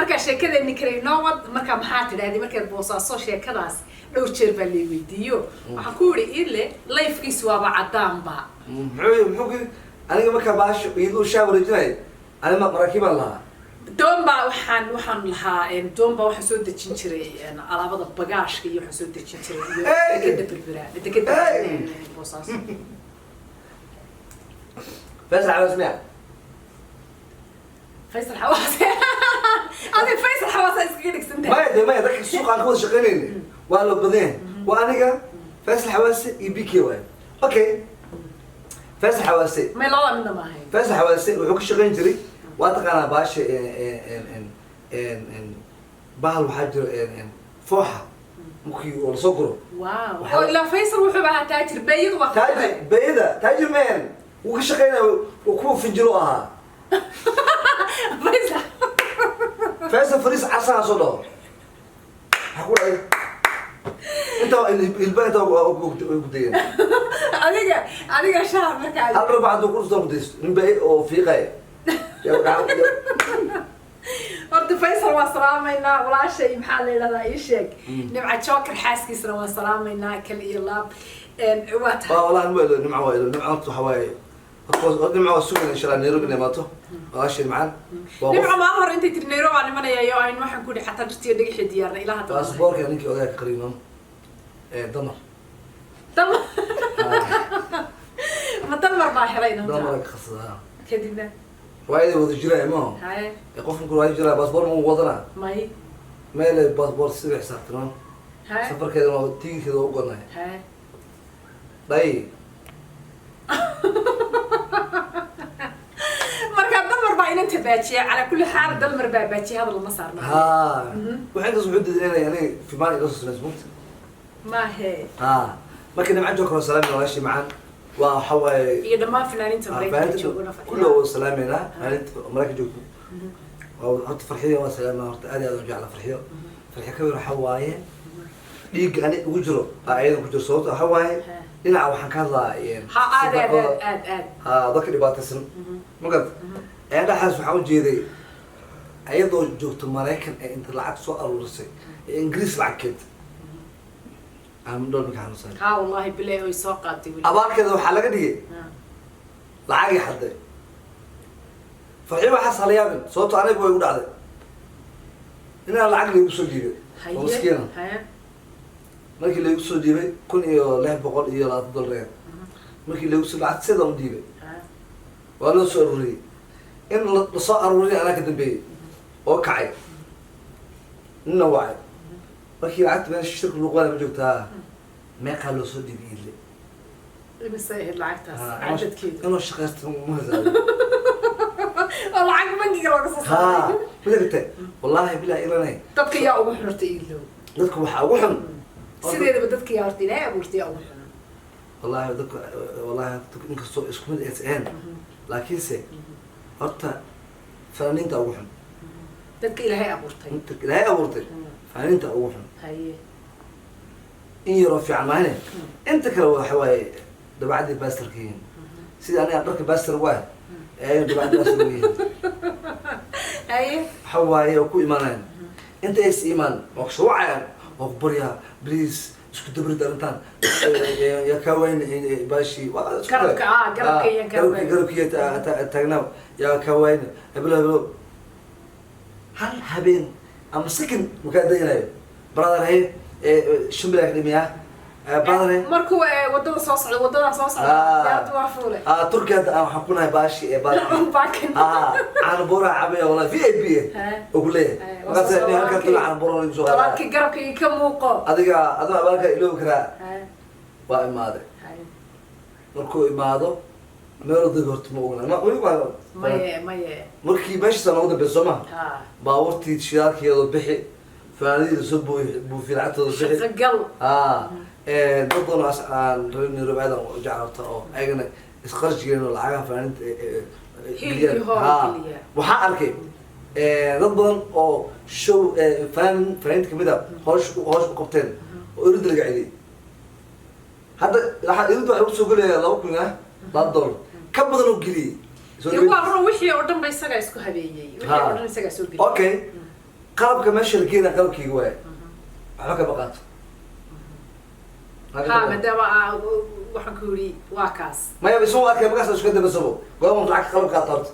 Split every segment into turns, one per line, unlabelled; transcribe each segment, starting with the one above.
Markaa sheekadeeni kale inoo wad. Markaa maxaa tidhahday markaad Boosaaso? Sheekadaas dhowr jeer baa lay weydiiyo. Waxaan ku yidhi, Iidle lifekiisu waaba cadaanba.
Muxuu ku aniga markaa baasha iyadoo shaa wareejinay, ani ma maraakiibaan lahaa.
Doon baa waxaan lahaa, doon baa waxaan soo dejin jiray, alaabada bagaashka iyo waxaan soo dejin jiray iyo
Hey!
dekeda Berbera, dekeda
Hey!
Boosaaso.
Faysal Xawaas miya?
Faysal Xawaase? Adi Faysal Xawaasa iskaga dhigsan tahay.
Maya de, maya, dadka suuqaan ka wada shaqaynayna waa loo badan yahay. Waa aniga, Faysal Xawaase iyo BK waay. Okay, Faysal Xawaase.
May, labada midna ma ahayn.
Faysal Xawaase wuxuu ka shaqayn jiray, waa taqaanaa baasha bahal waxaa jiro fooxa markii oo lasoo guro.
Oo ilaa Faysal wuxuu ahaa taajir, beeyadu waa.
Taajir bayada, taajir man wuu ka shaqaynaya, wuu kuwa finjilo ahaa.
Faysal.
Faysal fariis casaan soo dhaho, maxaa ku dhacay? Inta hilba inta way gudayeen.
Adiga shaha markaa.
Hal raba hadduu ku dhuftaan gudaysto nin bay oo fiiqaya.
Horta Faysal waa salaamaynaa, walaashay maxaa la yidhahdaa, ii sheeg, Nimca Joker xaaskiisana waa salaamaynaa kal iyo laab. Waa tahay.
Waa wallahi waa ilo Nimca, waa ilo Nimca. Horta waxaa waaye, horta Nimca waa sugayna insha Allah Nairobi inay imaato, walaashay macaan waa qof.
Nimca maalin hore intay tiri Nairobi aan imanaya yo ayn, waxaan ku idhi xataa dhirtiyo dhagaxii diyaarna ilaa hadda.
Baasboorka ninkii odayga ka qariino ee Damar.
Dalmar ma Dalmar baa helay inanta?
Damar ka khasada.
Kadibna?
Riwaayadii wada jiraya maaho.
Haye.
Ee qofka markuu riwaayad jiraya baasboor ma wadanaa?
May.
Meele baasboor sida xisaabtano.
Haye.
Safarkeeda waa tigidkeeda waa u godnay.
Haye.
Dhay.
Marka Dalmar baa inanta baajiya. Calaa kulli xaal Dalmar baa baajiya, hadal lama saarno.
Ha, waxa intaas wuxuu diiday inay fimaan ila soo samayso mugta.
Maahe.
Ha, marka Nimca Joker waa salaamina, walaashii macaan waa, waxa waaye.
Iyo dhammaan fanaaniinta Maraykanka joogana.
Kulli waa salaameynaa fanaaniinta Maraykanka joogto. Waa horta Farxiyo waa salaamina, horta aad iyo aad u jecla Farxiyo. Farxiyo Kabir waxa waaye dhiigga ani ugu jiro aa ayadan ku jiro, sababto waxa waaye dhinaca waxaan ka hadlaa
Ha, aad aad aad aad aad.
Ha, dadka dhibaataysan ma garata. Dhexdaas waxaan ujeeday ayadoo joogto Maraykan ee inta lacag soo aruurisay ee Ingiriis lacag keentay aan dhol marka xanuunsan.
Ha, wallahi bilahi way soo qaaday weli.
Abaalkeeda waxaa laga dhigay lacagii xadday. Farxiyo waxaas hala yaabin, sababto aniga way igu dhacday inaan lacag laygu soo dhiibay oo maskiina.
Haye.
Markii laygu soo dhiibay $1,620, markii laygu soo lacag sidan u dhiibay, waa loo soo aruuriyey. In lasoo aruuriya anaa ka dambeeyey oo kacay nina wacay. Markii lacagta meesha shirka lagu qaada ma joogtaa, meeqaa loo soo dhiibay Iidle?
Imisay ahayd lacagtaas cadadkeedu?
Inuu shaqaysto ma hasaabo.
Oo lacag bangiga looga soo
Ha.
saaray.
Midagte wallahi bilaa ilanay.
Dadka yaa ugu xun horta, Iidlow?
Dadka waxaa ugu xun.
Sideedaba dadka yaa horta Ilaahay abuurtay yaa ugu xun?
Wallahi dadka, wallahi dadka inkastoo isku mid aysan ahayn, laakiinse horta fanaaniinta ugu xun.
Dadka Ilaahay abuurtay.
Inta Ilaahay abuurtay fanaaniinta ugu xun. In yaroo fiican maahane, inta kale waxa waaye dabeecadii baastarka yihiin. Sida aniga dharka baastar ugu ah ee ayagana dabeecadii baastar ugu yihiin. Waxa waaye oo ku imaanayaan inta ays imaan waa kusoo wacayaan, waa ku baryaa, please isku dabrid arrintan, yaa kaa wayn baashi waa isku
Garabka,
day.
garabka iyaan kaa wayn.
Garabkiiya taagnaa yaa kaa wayn, hebelo hebelo, hal habeen ama second makaa daynayo, brother haye, 5 bilaa ka dhimiyaa, brother haye.
Markuu wadada soo socdo, wadadaa soo socda, diyaaradu waa fuulay.
Turkiya hadda aan waxaan ku nahay baashi ee baashi.
Baakin.
Caano boora cabaya, wallahi VIP oo ku leeyahay. Markaas nin halkaa tula caano boora lagu soo qaadaa.
Walaalkii garabka ii ka muuqo.
Adiga adiga abaalka iloobi karaa. Waa imaaday. Markuu imaado meel deg horta ma ogna ma weli waa.
Maye, maye.
Markii meeshaasa noogu dambeysa soo maha?
Ha.
Baabuurtii shidaalkeedu bixi, fanaanadii lasoo buufi, lacagtooda bixi.
Shaqo gal.
Dad badan oo aan reer Nairobi aad aan u jecel horta oo ayagana isqarash gelin oo lacagaha fanaaniinta
Hiil
geliyaan.
iyo hoor geliya.
Waxaa arkay dad badan oo show fanaaniinta kamid a hoosh u qabteen oo irid laga celiyay. Hadda irid waxay usoo gelaya 2,000 $2 ka badan oo geliyey. Soo
Dee waa run, wixii oo dhan ba isagaa isku habeeyey, wixii oo dhan isagaa soo geliyey.
Okay. Qalabka meesha la geenaa qalabkayga waaye, waxba kama qaato.
Ha, maadaama waxaan ku yidhi waa kaas.
Maya, isma arkay markaas isku dambasabo. Goorma lacag qalab qaata horta?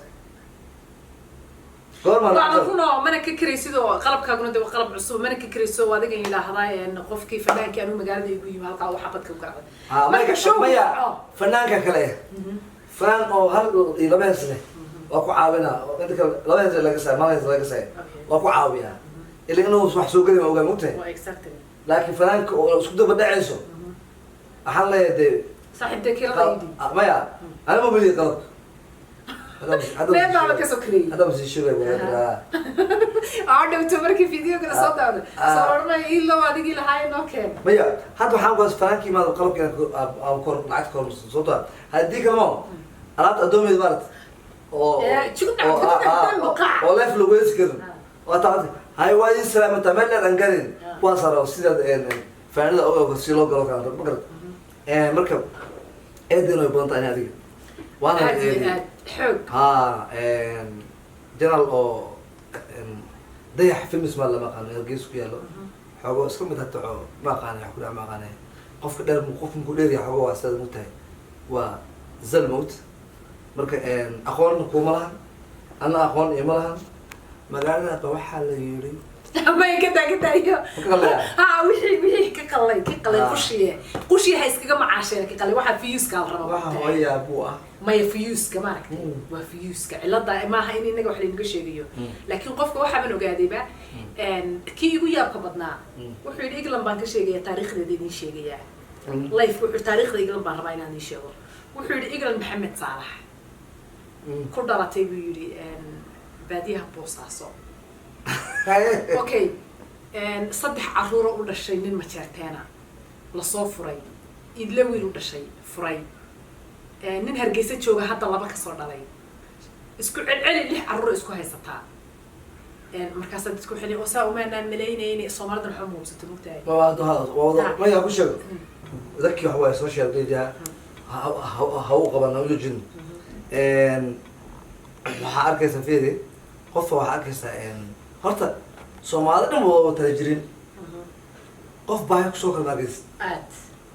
Goorma
waa
lacag?
Runo, mana ka karaysid oo qalabkaaguna de waa qalab cusub, mana ka karayso. Adigan yidhaahdaa qofkii fanaankii anuu magaalada igu yimi halkaa uu xabadka u garacday.
Ha, maya.
Marka show
maya
dhaco.
Fanaanka kale, fanaan oo hal iyo laba hees leh waa ku caawinaa, oo inta kale laba hees laga saay, mal hees laga saay. Waa ku caawiyaa ila inuu wax soo geli, ma ogaa, mogtahay?
Waa exactly.
Laakiin fanaanka oo isku daba dhacayso, waxaan leeyahay dee
Saaxiib, dee kirada ii dhiib.
Ah, maya, anima beliya qalabka.
Meel baaba kasoo kareeyey.
Hadda ma sii sheegay.
Aa, dhowto markii videoga la soo daawdo
Ah.
soo oranay ilo adigii lahaa inoo keen.
Maya, hadda waxaan kuwaas fanaankii imaado qalabka inaan aan kor lacagta kor, sababtoo ah haddii kalemo alaabta addoomeed maarata oo
Jugna,
oo
jugna,
oo
qac.
oo leef lagu heesi karin. Waa taa hay, waa ii salaamata meel dheer aan garin. Kuwaas rabo sidaad faanida og si loo galo kala ma garat. Marka eedin way badan tahay adiga waana
Aad iyo aad xoog.
Ha, channel oo Dayax Films maa lama aqaano, Hargeysa ku yaalo, xoogo iska mid hata oo ma aqaana wax ku dhac, ma aqaana qofka dheer, qof muku dheer yahay, xoogo waa sidaad mugtahay, waa zal mawt. Marka aqoonna kuma lahan, anna aqoon ima lahan. Magaalada ba waxaa la yiri
May, ka daayo.
Ma ka qalaya?
Ha, wixii ka qalay.
Ah.
Qushiye ha iskaga macaasheen, ka qalay waxaa viewska la rabaa.
Waxa hooyaa buu ah.
Maya, viewska maaragtay. Waa viewska cilada, maaha in inaga wax laynaga sheegayo. Laakiin qofka waxaaban ogaadayba kii igu yaabka badnaa. Wuxuu yidhi England baan ka sheegaya, taariikhdeeda idin sheegayaa. Life wuxuu taariikhda England baan rabaa inaan idin sheego. Wuxuu yidhi England Maxamed Saalax ku dhalatay buu yidhi baadiyaha Boosaaso. Okay, saddex caruuro u dhashay, nin majeerteena lasoo furay, idla wiil u dhashay furay, nin Hargeysa jooga hadda laba kasoo dhalay, isku celceli lix caruuro isku haysataa. Markaasaa dadku waxay leeyihin, oo saa umaanaan malaynayni, Soomaalida waxba muubsato, mogtahay.
Ma waa waa maya, ku sheego dadkii waxa waaye social media ha ha u qaban, ha u joojin. Waxaa arkaysaa, fiiri, qofka waxaa arkaysaa, horta Soomaalida dhan waa tala jirin, qof baahi kusoo kala arkaysa.
Aad.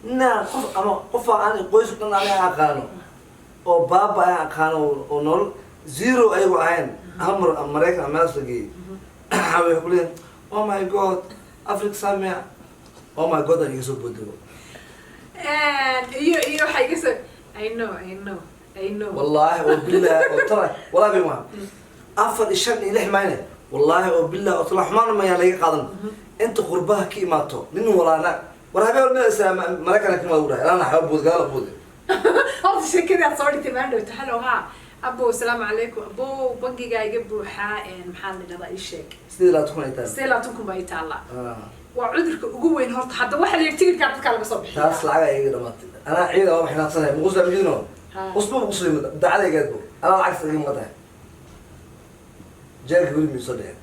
Na qof ama qof aan qoys dhan aan aqaano oo baaba aan aqaano oo nolol zero ayagu ahayn, hal mar Maraykan ama meelaas la geeyey, waxaa waxay ku leeyihin, "Oh my God, Africa samia, oh my God," aan iga soo boodego.
Iyo waxaa iga soo, I know, I know, I know.
Wallaahi oo billahi oo tala, wallahi bay waa afar iyo shan iyo lix mayne, wallaahi oo billahi oo tala, xumaan mayaa laga qaadan inta qurbaha ka imaato nin walaana war habeen walba Maraykan ka imaado dhahay ilaa xaba bood gadaal bood.
Horta sheekadii aad soo dhigtay maan dhowto, hallow, ha abo, asalaamu calaykum abo, bangigaa iga buuxaa, maxaa la dhahdaa, ii sheeg.
28,000 ay tahay.
28,000 baa ii taallaa. Waa cudurka ugu weyn horta. Hadda waxaa la yidhi tigidhkaa dadkaa laga soo bixiya.
Taas lacag ay iga dhamaatay, anaa ciida waa xinaaqsanahay, muqusla majino. Qusba muqusli dacada igaadbo, anaa lacagta iga maqan tahay, jeerka weli miisoo dhicin.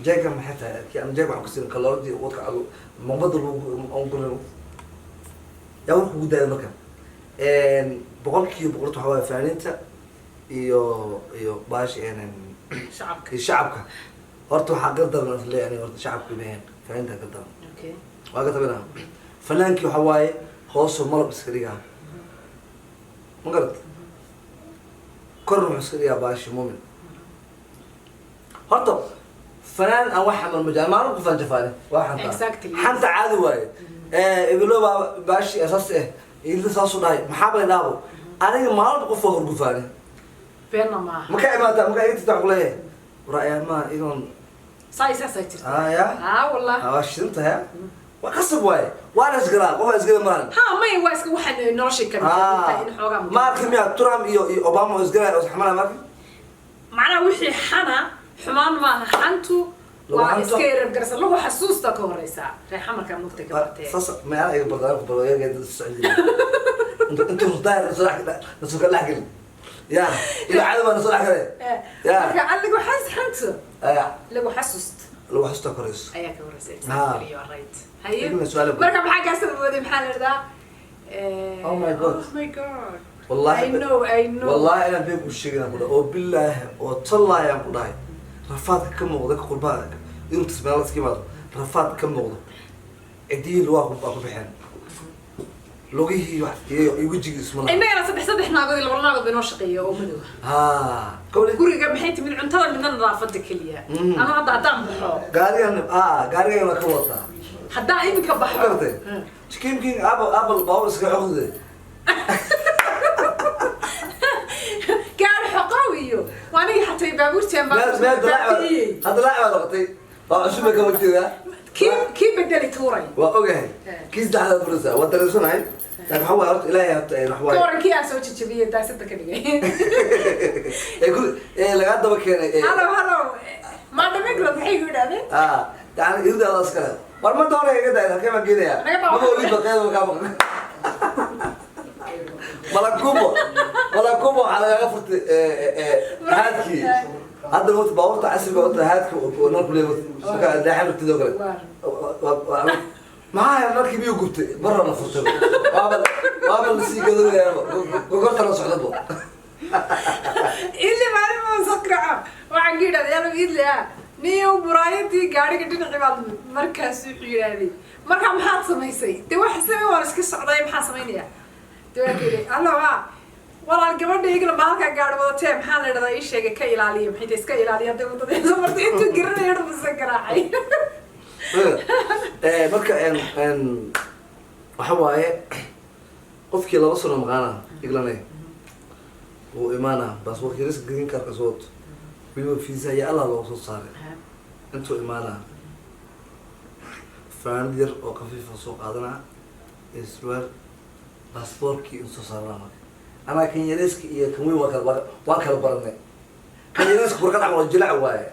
Jeerka maxay tahay? Kii aan jeerka waxaan ku siin kalooradii wadka adu mambada lagu aan gurin yaa warka ugu daaya. Marka 100% waxaa waaye fanaaniinta iyo baash
Shacabka.
Iyo shacabka. Horta waxaa gardaran is leeyahay horta shacabka imaheen, fanaaniinta gardaran. Waa ka tabinaa fanaankii, waxa waaye hoosoo malab iska dhigaa, ma garat, korna wuxuu iska dhigaa baashi muumin. Horta fanaan aan wax xamal ma maalin qofaan jafaane waa xanta. Xanta caadi waaye, ibilo baa baashi asaas eh, idla saasu dhahay, maxaa bay dhaabo, aniga maalin qof waa horgufaane.
Beenna maaha.
Maka imaataa, maka iga tirtaa, kuleeyahay war ayaamaha idoon.
Saa saasaa jirta.
Ya.
Ha, wallah.
Waa shidan tahay, waa qasab waaye, waa la isgalaa, qof waa isgala maran.
Ha, maya, waa iska waxaan noloshay kamid tahay in xoogaa
Ma arki miya Trump iyo Obama oo isgalaya oo isxamalaya marka?
Macnaha wixii xana xumaan maaha, xantu
Lagu
waa
xanto.
Iska yarab garsan, lagu xasuusta ka horeysa reexa markaa mugta ka bartee.
Saas ma ana iga bardaa ku bardo iyaga dad socdi inta daayir nasoo ka dhex gelin ya ila caadi baa nasoo dhex galay. Ya.
Marka aan lagu xas xanto
aya
lagu xasuusto
lagu xasuusta koreyso
ayaa ka horeysa.
Ah.
Exactly, you are right. Haye.
Idina su'aal
Marka maxaa kaa sababooday, maxaa la idhahdaa?
Oh my God.
Oh my God.
Wallahi
I know, I know.
Wallahi inaan been ku sheegin aan ku dhahay, oo billaahi oo tallaahi aan ku dhahay, rafaadka ka muuqda ka qurbaha. Yurubtas meel iska imaado, rafaad ka muuqdo, cidiyihii lugaha baa ku baxeen, lugihii wax iyo wejigii isma laha.
Innagana saddex saddex naagood iyo laba naagood bay noo shaqeeya oo madow.
Ha, gabadhi.
Guriga maxay timid cuntada midna nadaafada keliya. Anu hadda haddaan baxo,
Gaarigan, gaarigan waa ka wadataa.
Haddaan iminka baxo.
Garatay? Chicken apple apple baabuur iska xoqde.
Gaari xoqow iyo waa aniga xatay baabuurteen.
Meel meel dalaac.
Baabi'iyey.
Hadda laac baa noqotay, waa cusub bay kama jeedaa.
Kii bedeli tuuray.
Waa ogahay. Kii saddexdaad furaysaa, waa dareensanahay, laakiin waxa waaye horta Ilaahay horta wax
Ka
waaye.
waran kii aan soo jajabiyey, daasada ka dhigay?
Ee guri ee lagaa daba keenay ee.
Halo halo, madam England maxay ku yidhahdeen?
Yani irdaada iskale war ma doonaya, iga daay, halkee baan geenayaa?
Naga baa.
Maba ogid ba qeyb kaa maqan. Malakubo malakubo waxaa lagaga furtay haadkii. Hadda wata baabuurta casriga, wata haadka oo nalku leeyahay, marka leexan rabtid oo kale. Maxaa markii miyuu gubtay? Barra la furtay, waaba lasii gadoonayaaba, gogorta la socdaba.
Ili maalin baan soo kaco, waxaan ku yidhahday, yalo idle ah niyow, muraayadii gaariga dhinacii baad. Markaas wuxuu yidhahday, markaa maxaad samaysay? De waxa samey, waan iska socday, maxaa samaynaya? De waan ku yidhi, allo ha walaal, gabadha igla ma halkaa gaari wadatee, maxaa la idhahdaa, ii sheegay, ka ilaaliya, maxay tahay, iska ilaaliya hadday wadada soo martay. Intuu garanayo dhan buu garaacay.
Marka waxa waaye, qofkii 2 sano maqaana iglanay wuu imaanaa, baasaboorka yariska, green cardka soo wato, weliba fiisa ayaa Allah loogu soo saaray. Intuu imaanaa, fanaanad yar oo khafiifa soo qaadanaa iyo surwaal, baasaboorkii in soo saaranaa. Marka anaa kan yariska iyo kan weyn waan kala baranay. Kan yariska burkad camal oo jilac waaye,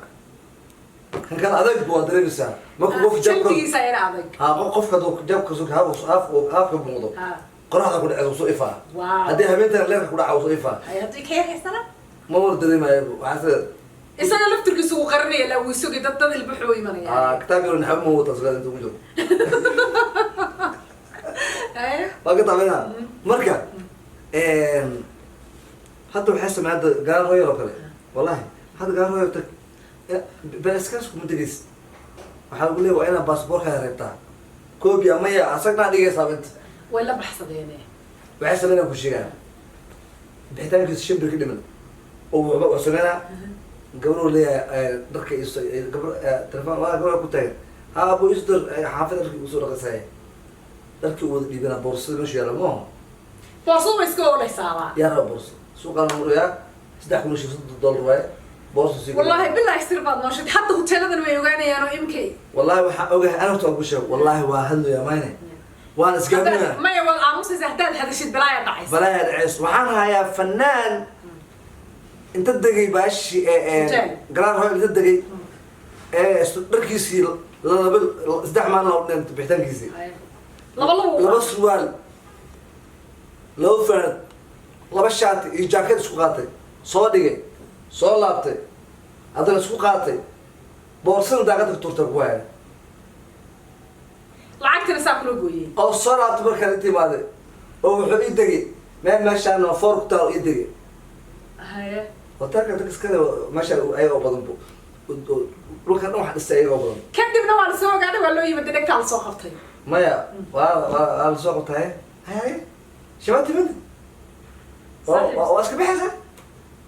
kan kale adag waa dareemaysaa marka qof jabka
Jaldigiisa yara adag.
Ha, qofka hadduu jabka soo haaf haafka muuqdo, qoraxda ku dhacaysa soo ifaa. Haddii habeentan leerka ku dhaca, soo ifaa.
Hay, haddii ka yar haystana?
Ma war dareemayo, waxaa sida
Isaga laftirkiisa wuu qarinaya, laa wuu sugay, dad ilbaxuu imanaya.
Kitaab yaro naxabo ma wata sida inta ku jiro.
Haye.
Waa ka taabina. Marka hadda waxay sameeyaan, hadda Gaar Royal oo kale, wallahi hadda Gaar Royal tag, beeskaas kuma tegaysid. Waxaa lagu leeyahay waa inaad baasaboorkaaga reebtaa koobiya, maya, asagnaa dhigaysaa inta.
Way la baxsadeene.
Waxay sameynaa ku sheegaan, bixitaankiisa 5 bir ka dhiman oo wuxuu sameynaa, gabadhuu leeyahay dharka iso, gabar telefon waa gabar ku taagan, ha abu isdar xaafid dharkii usoo dhaqasaya, dharkii u wada dhiibanaa, boorsada meeshu yaalla maaho.
Boorsadu way iska ooleysaaba.
Yaa raba boorso? Suuqaan murayaa $3,030 waaye boorso sii.
Wallahi billahi sir baad nooshay. Hadda hoteeladan way ogaanayaan oo imkay.
Wallahi waxaa ogahay ana horta waan ku sheego, wallahi waa hadlayaa mayne, waan isgaabinaa.
Maya, waad aamusaysa. Haddaad hadashid balaaya dhacaysa.
Balaaya dhaceys. Waxaan hayaa fanaan inta degay baashi
Hotel.
Grand Royal inta degay ee dharkiisii laba 3 maalin loo dhintay bixitaankiisii.
Laba laba.
Laba surwaal, laba funaanad, laba shaati iyo jaakad isku qaatay, soo dhigay, soo laabtay, haddana isku qaatay, boorsada daaqada ka turtay ku haya.
Lacagtina saa kula gooyey.
Oo soo laabtay markaan inta imaaday oo wuxuu ii degay meel meeshaan oo foor ku taal ii degay. Hotelka dadka iskale meesha ayaga oo badan bu dhulkan dhan wax dhistay ayaga oo badan.
Kadibna waa lasoo ogaaday, waa loo yimid, dhegtaa lasoo qabtay.
Maya, waa lasoo qabtay. Hay hay, shabaab timid, waa iska bixaysa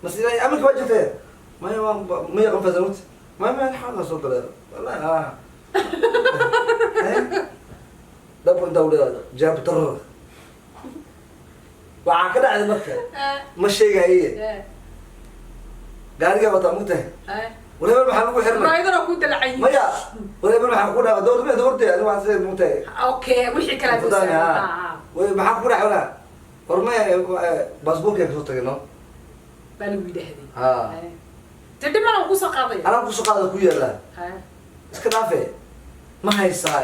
mas amarka waa jirtee. Maya, waa maya, qanfasa mut maya maya, xaaga soo galay wallahi. Hay, dhab intaa udhada jaab darara waxaa ka dhacday marka ma sheegaye. Gaarigaa wataa mugtahay. War hebel maxaa lagu xirnay?
Muraayadana ku dalacay.
Maya, war hebel maxaa ku dhaca? Dowr dowrte ani waxaan sida mugtahay.
Okay, wixii kala.
Fudaan, ha. Way, maxaa ku dhacay walaa? War maya, baasaboorkaa kasoo tagay no.
Baa lagu yidhaahday.
Ha.
Dee dhibana uu kusoo qaadaya.
Anaa kusoo qaada ku yaallaa. Iska dhaafe, ma haysaa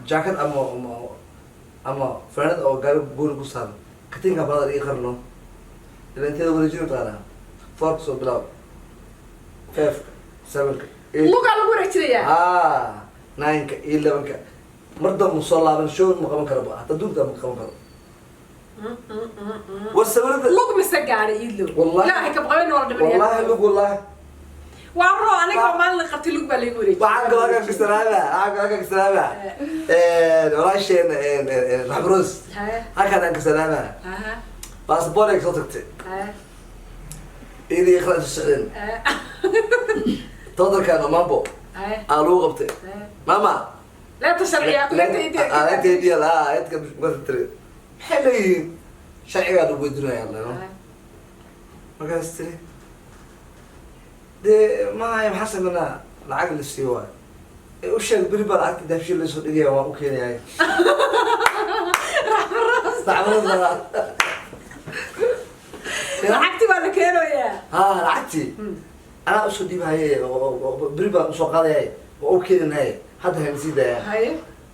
jaakad ama funaanad oo gaari gooni ku saaran, katinka balada ii qarno ila inteeda wareejin taqaanaa, fourka soo bilaab, fiveka, sevenka, eight.
Lugaa lagu wareejinayaa.
Nineka iyo 11ka mar damba soo laaban, show ma qaban karo ba hataa, duurta ma qaban karo. War sawirada.
Lug mise gaari iidlow?
Wallahi.
Ilaahay ka baqayn, waa la dhimanaya.
Wallahi lug, wallahi.
Waa roo aniga. Aniga maalin la qabtay lug baa laygu wareejiyay.
Waxaan kaloo halkan ka salaama, waxaan kaloo halkan ka salaama walaasheen Raxmaroos. Halkaan aan ka salaama. Baasboor ay kasoo tagtay. Idii ikhlaas u socdeen. Todarkan Omambo aa lagu qabtay. Mama.
Leeta sharciya leeta.
Leeta idiyal ah eedka tiri. Maxay leeyihiin? Sharcigaa lagu weydiinaya leno. Markaas tiri dee mahay, maxaa sameynaa? Lacag la siiyo waayo. Ee u sheeg beri baa lacagta Dahabshiil laysoo dhigaya, waan u keenayaa. Raxmaroos.
Lacagti baa la keenayaa.
Ha, lacagtii anaa usoo dhiibahaye, beri baan usoo qaadayay, waa u keeninaye, hadda hayn sii daaya.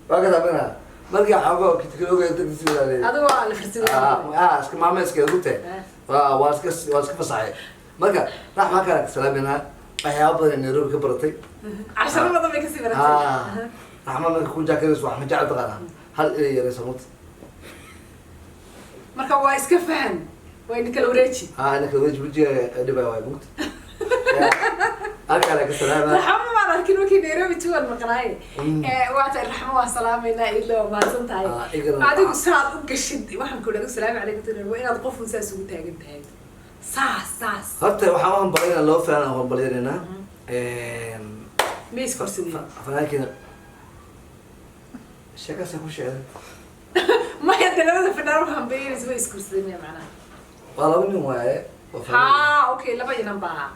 Waa ka taabana markii xoogo kitikilooga dagdisi.
Adigoo aan la farsameynin.
Iska maama iska rute waa iska fasaxay. Marka raxmaa kale ka salaaminaa, waxyaaba badan ee Nairobi ka baratay.
Casharo badan bay kasii baratay.
Raxma marka ku jaakarayso wax ma jecel taqaanaa, hal inay yarayso mut.
Marka waa iska fahan, waa ina kala wareeji.
Ha, ina kala wareeji, wejiga dhibaya waay mugta. Halkaan ka salaama.
Raxmo maan arkin markii Nairobi tuwan maqnaaye. Waa tahay, Raxmo waa salaameynaa. Idla waa mahadsan tahay. Adigu saad u gashid waxaan ku idhi salaamu calaykum tiran, waa inaad qofun saas ugu taagan tahay, saas saas.
Horta waxaan u hambalyaynaa laba fanaan, aan hambalyaynaynaa.
Ma iskorsadeen?
Fanaankeena sheekaasa ku sheegay.
Maya, de labada fanaan u hambalyaynaysa way iskorsadeen miya macnaha?
Waa laba nin waaye oo fanaan.
Ha, okay, laba inan baa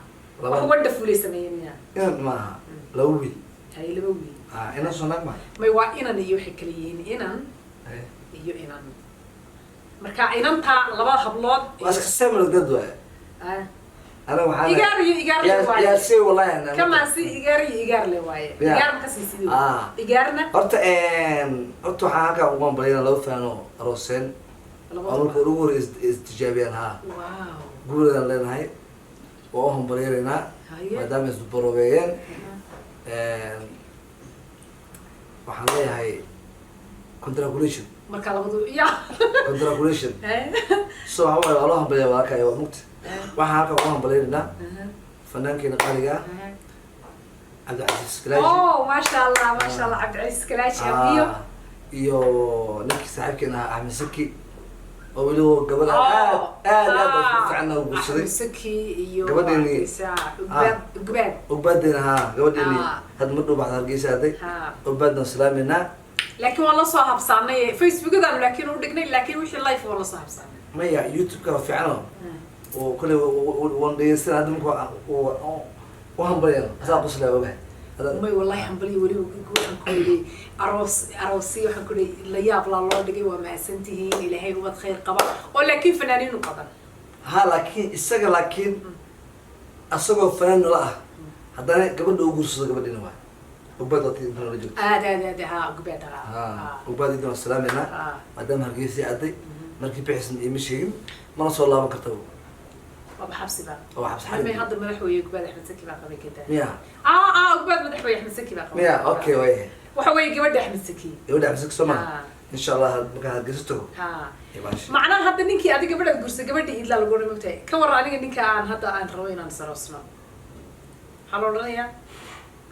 wax wonderful ay sameeyeen miya?
Inan maaha, laba wiil.
Hay, laba wiil.
Ha, inan soo naag maaha.
May, waa inan iyo, waxay kala yihiin inan iyo inan. Marka inanta laba hablood.
Waa iska similar dad waaye. Ana waxaan
Igaar iyo igaar le waaye.
Yaa si wallahi ana
Kamaasi igaar iyo igaar le waaye. Igaar ma kasii sidii igaarna.
Horta waxaan halkaan ugu hambalyaynaa laba fanaan oo arooseen oo marka ugu horey istijaabiyaan ha. Guuladaan leenahay, waa u hambalyaynaynaa maadaama isbaroobeeyeen. Waxaan leeyahay congratulation.
Marka labadu ya.
Congratulation. So waxa waaye waa loo hambalyaa walaalka waa mugta. Waxaan halkaan ugu hambalyaynaynaa fanaankeena qaaliga ah, Cabdicasiis Kalaaji.
Oh, maasha Allah, maasha Allah, Cabdicasiis Kalaaji iyo
iyo ninkii saaxiibkeena ahaa, Axmed Saki, oo weliba gabadha aad aad aad u fiican u guursaday.
Axmed Saki iyo
Gabadheeni
Ugbad, Ugbad.
Ugbaaddeena ha, gabadheeni. Hadda ma dhow baxda Hargeysa hadday. Ugbaadna salaameynaa.
Laakiin waan lasoo habsaanay Facebookadaan, laakiin u dhignay, laakiin wixii live waan lasoo habsaanay.
Maya, YouTube-ka fiicano oo kule waan dhegeysan hadda marka u hambalyano asaa qoslaa ogahay.
May, wallahi hambaliyo weliba waxaan ku yidhi aroos aroosyo, waxaan ku yidhi la yaab laa loo dhigay, waa mahadsantihiin, Ilaahay ubad khayr qaba oo laakiin fanaaniin u badan.
Ha, laakiin isaga, laakiin asagoo fanaan nala ah, haddana gabadha u guursado gabadhina waay Ugbaad waati inta nala joogto.
Aad aad aad, ha, Ugbaad, ha.
Ha, Ugbaad idin waa salaameynaa. Maadaama Hargeysa aaday markii bixisan iima sheegin, mana soo laaban karta.
Waaba xabsiba.
Oo xabsi.
May, hadda madaxweye Ugbaad Axmed Saki baa qabay kada.
Miya?
Ugbaad madaxweye Axmed Saki baa qabay.
Miya? Okay, way.
Waxa weeye gabadha Axmed Saki.
Gabadha Axmed Saki soo maha? Insha Allah markaan Hargeysa tago. Imaashi.
Macnaha hadda ninkii adiga gabadhaad guursa, gabadha idlaa lagu odhan mogtahay. Ka waran aniga ninka aan hadda aan rabo inaan saroosno, maxaa la odhanayaa?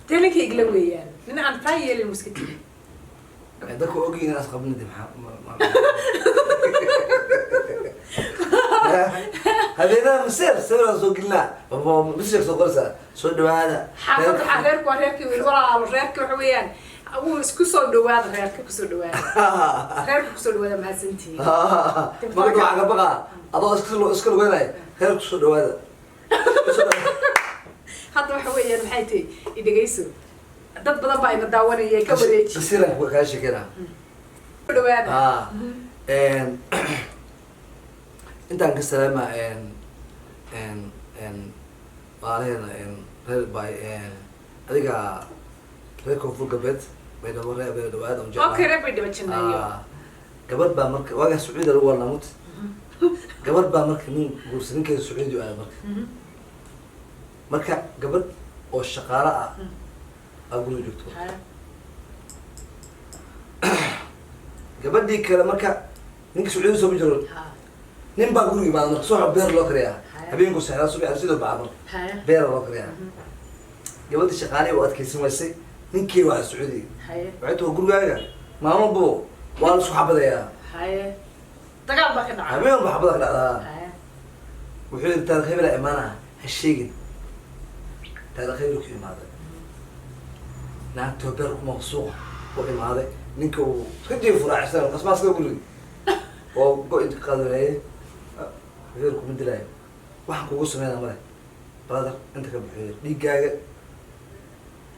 Dee ninka igla weeyaan, nin aan taa yeelin wuu iska tegi.
Dadku ogyihiin inaas qabnidi maxaa habeenada maseer sawiraan soo gelinaa, message soo qoraysaa, soo dhawaada.
Xaafadda waxaa reerku waa reerkii weli walaalo, reerka waxa weeyaan wuu isku soo dhawaada, reerka kusoo dhawaada, reerka kusoo dhawaada, mahadsantihiin.
Marka waxaa ka baqaa adoo iska lugeynaya, reer kusoo dhawaada.
Hadda waxa weeyaan maxay tahay, idhegeyso, dad badan baa ina daawanaya, ka wareeji.
Qasiran kaa sheekeynaa.
Ku dhawaada.
Intaan ka salaama walaalaheena reer bay adiga reer Koonfur Galbeed, Baydhabo, reer Baydhabo aad aan jeclahay.
Okay, reer bay dhaba janneeyo.
Gabadh baa marka waagaa Sacuudi lagu walnaa mut, gabadh baa marka nin guursa, ninkeeda Sacuudi u aada. Marka gabadh oo shaqaale ah aa guriga joogto. Gabadhii kale marka ninka Sacuudi soo ma jiro. Nin baa guriga imaada marka subax, beer loo kariyaa. Habeenku seexdaa, subax sidoo baxa marka beera loo kariyaa. Gabadha shaqaalihii u adkaysan waysay, ninkii waa Sacuudiga. Waxay tuwa gurigaaga maalin walbo waa la isku xabadayaa.
Haye, dagaal baa ka dhacay.
Habeen walba xabada ka dhacdaa. Wuxuu yidhi, taarikh hebela imaanaha, ha sheegin. Taarikh hebel ku imaaday, naagtoo beer kuma suuqa u imaaday, ninka uu iska jiifo raacisan qasmaaska guriga oo go- inta ka qaadanaye. Wuxuu yidhi, kuma dilaayo, waxaan kugu sameynaa male, brother, inta ka buxuu dhiiggaaga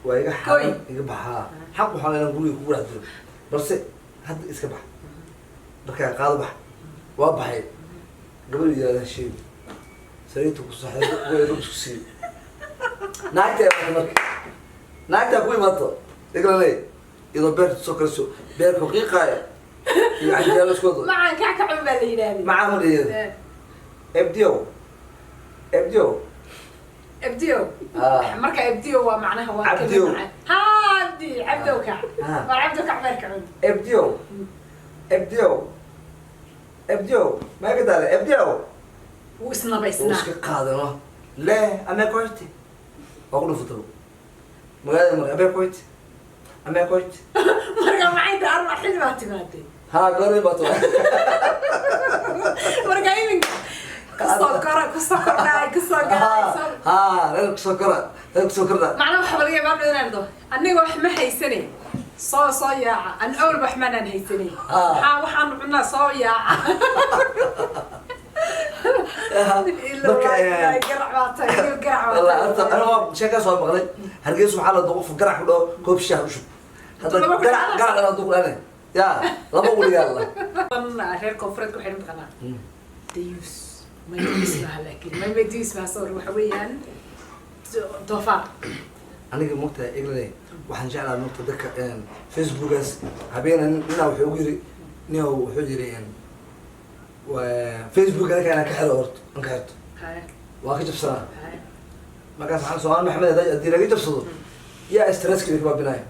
waa iga xaran, iga baxaa, xaq waxaan inaan guriga kugu dhex dilo, balse hadda iska bax, markaa qaado, bax. Waa baxay. Gabadhu yidhahda sheegi, sariirta ku saxday, go isku siiyey. Naagta imaatay, marka naagtaa ku imaato iglanay, iyadoo beerta soo kaliso, beerka qiiqaaya iyo canjeelo isku wado.
Macaan kac kacun baa la yidhaahday.
Macaan ma dhiyada. Ebdio, ebdio.
Ebdio.
Ah.
Marka ebdio waa macnaha waa
Cabdio.
kelmad macaan. Ha, abdi cabdow kac.
Ah.
Waa cabdow kac, beerka cun.
Ebdio, ebdio, ebdio, maa ka daale ebdio.
Wuu
Uu
isnabaysnaa.
Iska qaadano le amee koyti waa ku dhufatabo magaalada marka amee koyti, amee koyti.
Marka maxay tahay, arba xil baa timaadee?
Ha, goormay baa tuwa.
Marka iminka kusoo kora, kusoo kordhaay, kusoo galay.
Ha, reer kusoo kora, reer kusoo kordha.
Macnaha waxaa laga yaabaa inaan dhaho, aniga wax ma haysane, soo soo yaaca, an awalba wax maanaan haysanay.
Ah.
Maxaa waxaan cunaa, soo yaaca.
Marka
garac baa tahay iyo garac baa
wallah horta
tahay.
Aniga waa sheekaa soo maqlay. Hargeysa waxaa la qof garac ku dhaho, koob shaah u shub hadda.
Laba ku
garac
dhacda.
Garac dhan hadduu ku dhahane ya laba uligaa la.
Reer koonfureedka waxay mataqaanaa dayuus. May dayuus maaha, laakiin may dayuus maaha, sorry, waxa weeyaan doofaar.
Aniga mogtahay eglane, waxaan jeclaa mogta dadka Facebookaas habeena ninaa wuxuu ugu yiri, nio wuxuu yiri, Facebook aniga inaan ka xiro, horto an ka xirto. Waa ka jabsanaa. Markaas waxaan Soomaali Maxamed haddii laga jabsado, yaa stresska ka baabinaya.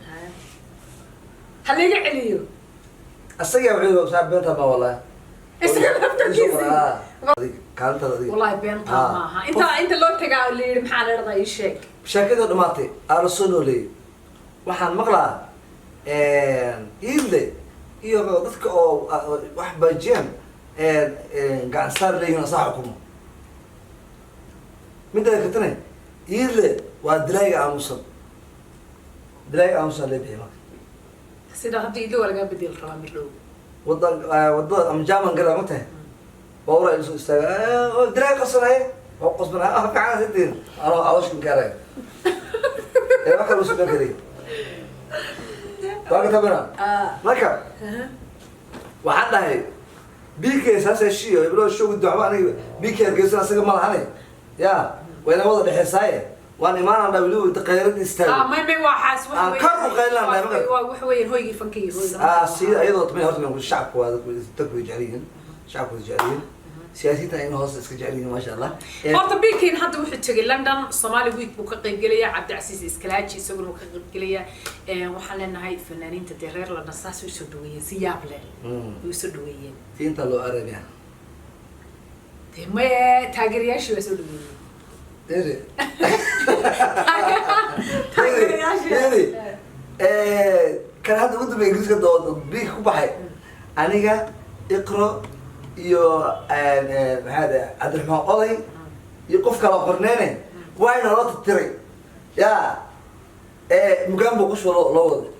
Ha laga celiyo.
Asagaa wuxuu yiri, saa beenta ma wallahi.
Isaga laftarkiisii.
Adiga kaalintaada adiga.
Wallahi beentaa.
Ah.
Maaha inta inta loo tagaa la yidhi, maxaa la dhahdaa, ii sheeg.
Sheekadii dhamaatay aa la soo nooleeyey. Waxaan maqlaa iidle iyo dadka oo wax baajiyaan gacan saar leeyihin, asaa xukumo. Midda katane, iidle waa dilaaga aamusan, dilaaga aamusan lee bixiy marka.
Sida hadda idlo waa lagaa bedeli rabaa mir dhow.
Wadan wadada ama jaaman gala ma tahay, baabuur ay soo istaaga, dilaaga qarsanaya, waa qosbanaya, ah fiican sidin anoo calooshka gaaraya ee wax kale usoo kariy, waa ka tabana. Marka waxaan dhahay BK saas heshiiyo iblo shogu waxba aniga BK Hargeysa asaga ma lahane, ya wayna wada dhexeysaaye, waan imaanaan dhaa weliba qayrad istaago.
May may waxaas
Ah, kor u qaylaan dhahay marka.
Waa wax weeyaan hoygii fankii hoyga.
Ah, sida iyadoo tamay horta shacabku waa dadku way jecel yihiin, shacabku way jecel yihiin, siyaasiyiinta ayna hoos iska jecel yihiin, maasha Allah.
Horta bikin hadda wuxuu tegay London Somali Week buu ka qaybgelaya. Cabdicasiis Iskalaaji isaguna wuu ka qaybgelaya. Waxaan leenahay fanaaniinta dee reer London saas usoo dhaweeyeen, si yaab leh way usoo dhaweeyeen.
Tiinta loo arabiya.
Dee maye, taageerayaashii waa soo dhaweeyeen.
Ere.
Taageerayaashii.
Ere. Kan hadda ugu dambeeya Ingiriiska doo biig ku baxay, aniga Iqro iyo maxaa dhahay Cabdiraxmaan Oday iyo qof kala qorneene waa naloo tirtiray, ya Mugambo quswa loo waday.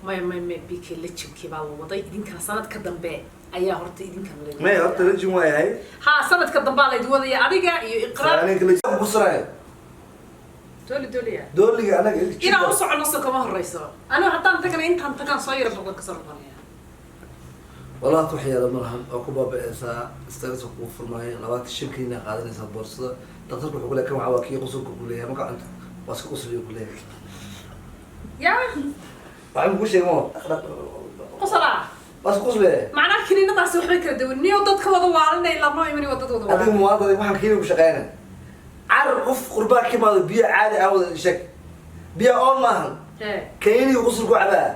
Maya maya maya, BK lejinkii baa la waday, idinkana sanadka dambe ayaa horta idinkana la
May horta lejin waa yahay.
Ha, sanadka dambaa laydin wadaya adiga iyo Iqra.
Aniga lejin kusanayo.
Dooli dooliya.
Dooliga anaga.
Inaan u socono so kama horeyso, anigu haddaan tagana, intaan tagaan soo yara boqol kasoo noqonaya.
Wallahi wax yaala ma lahan oo ku baaba'eysaa, stress kugu furmaayo, 25 kiniina qaadanaysaa boorsada. Daktarku wuxuu ku leeyahay, kan waxaa waa kii qusulka ku leeyahay, marka cunto waa iska qusliyo ku leeyahay.
Ya.
Waxaan kuu sheegay mo.
Qusalaa.
Waa iska qusliye.
Macnaha kiniinadaasi waxbay kala duwan niyo, dadka wada waalanay lanoo imani waa dad wada
Adiga
waalan.
Muwaadin waxaan kiini ku shaqeynay, carar qof qurbaa ka imaado, biyo caadi aan wada sheeg, biyo oon maahan. Kiniiniga qusul ku cabaa.